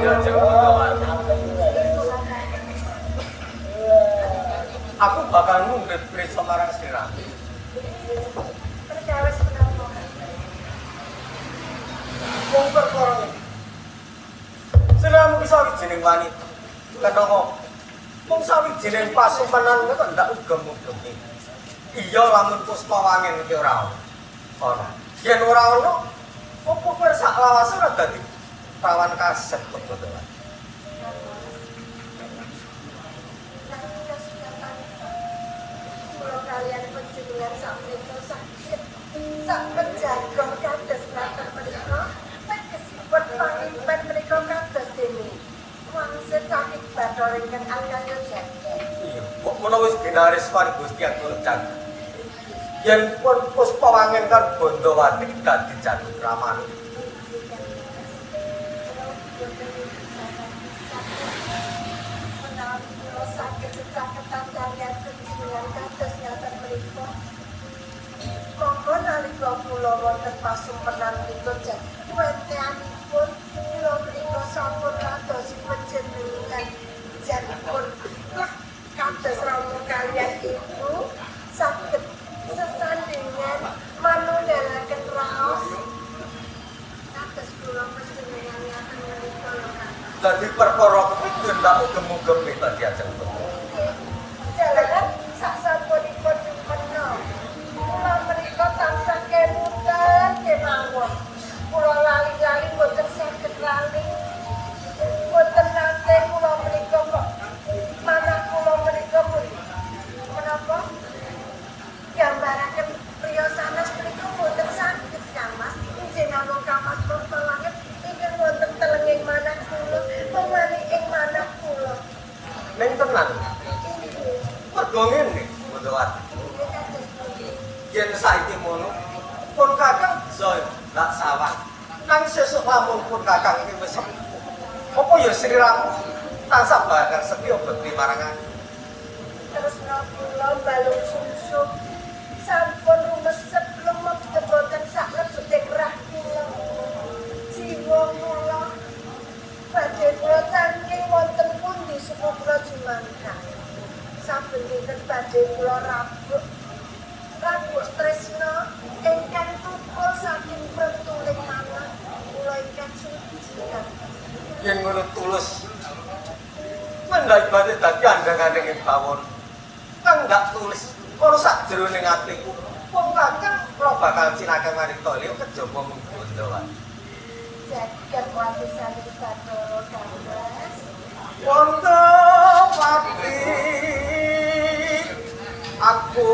Ya Ajeng Bondowati. Aku bakal ngundhut prisa marang sliramu. Perkawis menapa? Wong perkara iki. Sliramu ki sawijining wanita. Kenapa? Mung sawijining pasumpanan kok ndak ugem-ugemi. Iya lamun Puspa Wangen iki ora ono. Ora. Yen ora ono, opo kowe sak lawase ora dadi prawan kasep kok Bondowati? Kula kaliyan panjenengan sakmenika saged sak penjaga kados ngaten menika tegesipun pangimpen menika kados dene wangsit saking Bathara ingkang akaya jagat. Iya, kok menawa wis ginaris paring Gusti atur jagat. Yen pun Puspa Wangen kan Bondowati dadi jatuh kraman. Menawi kula saged secaketan kaliyan panjenengan kados ngaten menika. Monggo nalika kula wonten pasumpenan menika jan wenteanipun kula menika sampun kadosi panjenengan janipun lah kados rama kaliyan ibu saged sesandingan manunggalaken raos kados kula panjenengan ngaten menika lho Kang. Dadi perkara kuwi ndak ugem-ugemi tadi Ajeng Bondowati. Jalaran sak sampunipun mena. Kula menika tansah kemutan kemawon. Kula lali-lali mboten saged lali. Mboten nate kula menika kok manah kula menika menapa? Gambaraken priya sanes menika mboten saged Kang Mas. Injih namung Kang Mas Puspa Wangen ingkang wonten telenging manah kula, pemani ing manah kula. Ning tenan, Inggih. Mergo ngene Bondowati. Inggih kados pundi? Yen saiki mono, pun Kakang bisa ndak sawang. Nang sesuk lamun pun Kakang iki wis sepuh. Apa ya sliramu tansah bakal setya bekti marang aku? Tresna kula balung sumsum sampun rumesep lumebet boten saklebeting rah kula. Jiwa kula badhe kula cangking wonten pundi suku kula jumangkah. Saben dinten badhe kula rabuk rabuk tresna ingkang tukul saking prentuling manah kula ingkang suci Kang. Yen ngono tulus mendak ibate dadi andhang-andhange bawon. Kang ndak tulis ana sak jroning atiku. Wong Kakang kula bakal cinaka wanita liya kejaba mung Bondowati. Jagat wasisaning Bathara Kang Mas. Bondowati, aku